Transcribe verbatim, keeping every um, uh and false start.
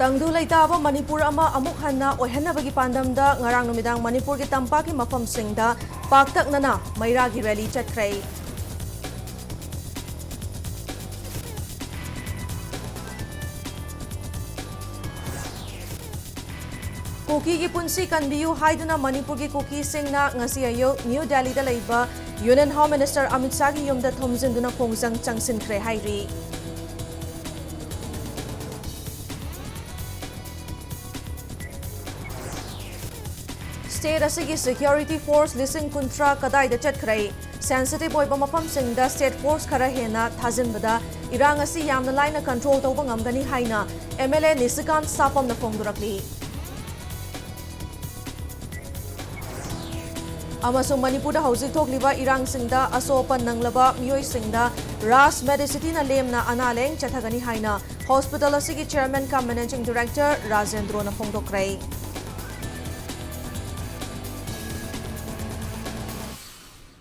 ꯇꯪꯗꯨ ꯂꯩꯇꯥꯕ ꯃꯅꯤꯄꯨꯔ ꯑꯃ ꯑꯃꯨꯛ ꯍꯟꯅ ꯑꯣꯏꯍꯟꯅꯕꯒꯤ ꯄꯥꯟꯗꯝꯗ ꯉꯔꯥꯡ ꯅꯨꯃꯤꯗꯥꯡ ꯃꯅꯤꯄꯨꯔꯒꯤ ꯇꯝꯄꯥꯛꯀꯤ ꯃꯐꯝꯁꯤꯡꯗ ꯄꯥꯛꯇꯛꯅꯅ ꯃꯩꯔꯥꯒꯤ ꯔꯦꯂꯤ ꯆꯠꯈ꯭ꯔꯦ꯫ ꯀꯨꯀꯤꯒꯤ ꯄꯨꯟꯁꯤ ꯀꯟꯕꯤꯌꯨ ꯍꯥꯏꯗꯨꯅ ꯃꯅꯤꯄꯨꯔꯒꯤ ꯀꯨꯀꯤꯁꯤꯡꯅ ꯉꯁꯤ ꯑꯌꯨꯛ ꯅ꯭ꯌꯨ ꯗꯦꯜꯂꯤꯗ ꯂꯩꯕ ꯌꯨꯅꯤꯌꯟ ꯍꯣꯝ ꯃꯤꯅꯤꯁꯇꯔ ꯑꯃꯤꯠ ꯁꯥꯍꯒꯤ ꯌꯨꯝꯗ ꯊꯣꯝꯖꯤꯟꯗꯨꯅ ꯈꯣꯡꯖꯪ ꯆꯪꯁꯤꯟꯈ꯭ꯔꯦ ꯍꯥꯏꯔꯤ꯫ ꯁ꯭ꯇꯦꯠ ꯑꯁꯤꯒꯤ ꯁꯦꯀ꯭ꯌꯨꯔꯤꯇꯤ ꯐꯣꯔꯁ ꯂꯤꯁꯤꯡ ꯀꯨꯟꯊ꯭ꯔꯥ ꯀꯗꯥꯏꯗ ꯆꯠꯈ꯭ꯔꯦ? ꯁꯦꯟꯁꯤꯇꯤꯚ ꯑꯣꯏꯕ ꯃꯐꯝꯁꯤꯡꯗ ꯁ꯭ꯇꯦꯠ ꯐꯣꯔꯁ ꯈꯔ ꯍꯦꯟꯅ ꯊꯥꯖꯤꯟꯕꯗ ꯏꯔꯥꯡ ꯑꯁꯤ ꯌꯥꯝꯅ ꯂꯥꯏꯅ ꯀꯟꯇ꯭ꯔꯣꯜ ꯇꯧꯕ ꯉꯝꯒꯅꯤ ꯍꯥꯏꯅ ꯑꯦꯝ ꯑꯦꯜ ꯑꯦ ꯅꯤꯁꯤꯀꯥꯟ ꯁꯥꯄꯝꯅ ꯐꯣꯡꯗꯣꯔꯛꯂꯤ꯫ ꯑꯃꯁꯨꯡ ꯃꯅꯤꯄꯨꯔꯗ ꯍꯧꯖꯤꯛ ꯊꯣꯛꯂꯤꯕ ꯏꯔꯥꯡꯁꯤꯡꯗ ꯑꯁꯣꯛ ꯑꯄꯟ ꯅꯪꯂꯕ ꯃꯤꯑꯣꯏꯁꯤꯡꯗ ꯔꯥꯖ ꯃꯦꯗꯤꯁꯤꯇꯤꯅ ꯂꯦꯝꯅ ꯑꯅꯥ ꯂꯥꯌꯦꯡ ꯆꯠꯊꯒꯅꯤ ꯍꯥꯏꯅ ꯍꯣꯁꯄꯤꯇꯥꯜ ꯑꯁꯤꯒꯤ ꯆꯦꯌꯔꯃꯦꯟ ꯀꯝ ꯃꯦꯅꯦꯖꯤꯡ ꯗꯤꯔꯦꯛꯇꯔ ꯔꯥꯖꯦꯟꯗ꯭ꯔꯣꯅ ꯐꯣꯡꯗꯣꯛꯈ꯭ꯔꯦ꯫